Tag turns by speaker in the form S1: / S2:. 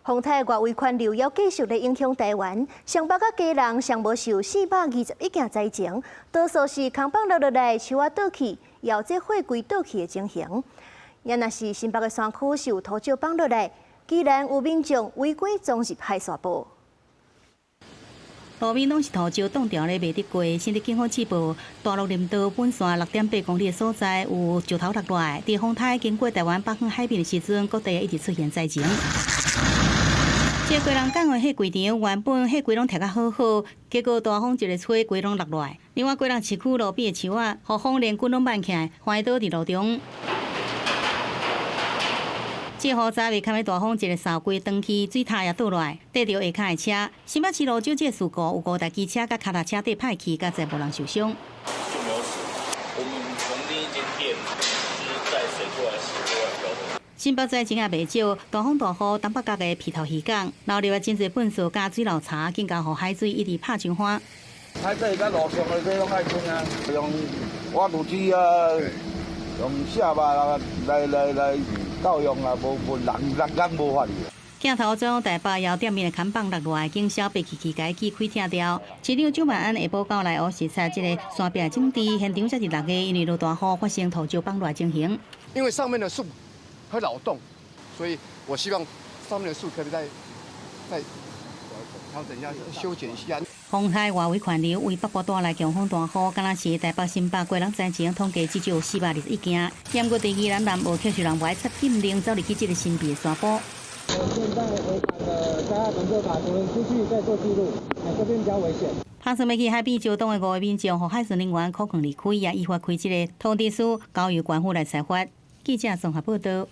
S1: 風颱外圍環流猶繼續咧影響台灣，雙北佮基隆上無受421件災情，多數是空放落落來，樹仔倒去，有這貨櫃倒去的情形。也若是新北的山區是有土石放落來，居然有民眾違規裝入海沙埔。
S2: 路面攏是土石凍牢咧，袂得過。新竹警方試報，大陸林道本線6.8公里的所在有石頭落來。佇風颱經過台灣北方海邊的時陣，各地一直出現災情。這個基隆港的貨櫃場原本貨櫃攏疊甲好好，結果大風一个吹，櫃攏落來。另外，基隆市區路邊的樹仔，予風連根攏挽起來，橫倒佇路中。這雨災未堪的大風，一个掃規斷去，水塔也倒落來，綴著下跤的車。新北市路上這個事故有五台機車佮跤踏車綴歹去，佮載無人受傷。
S3: 就沒有死。我們從另一間店就是帶水過來洗過來標。
S2: 新北災情也袂少，大風大雨，東北角的埤頭漁港流入來真濟糞埽佮水流柴，更加予海水一直拍上翻。
S4: 海水佮路上的這攏愛清啊，用挖土機啊，用卸吧來來來。夠用啊，無無人人工無法。
S2: 鏡頭將台北窑店面的看板落來，警消被機器機器開拆掉。市長蔣萬安下晡到內湖視察這个山壁整治現場，才佇6月，因為落大雨發生土石崩落情形。
S5: 因為上面的樹會擾動，所以我希望上面的樹可以再調整一下，修剪一下。
S2: 風颱外圍環流為北部帶來強風大雨，敢若是台北、新北、基隆災情統計至少有421件。不過佇宜蘭南部，卻是人無愛插禁令，走入去這个神秘的山坡。
S6: 現在違反了災害防救法，我們出去再做記錄，哎，這邊比較危險。
S2: 拍算欲去海邊石洞的五个民眾，予海巡人員苦勸離開，也依法開這个通知書，交由縣府來裁罰。記者綜合報道。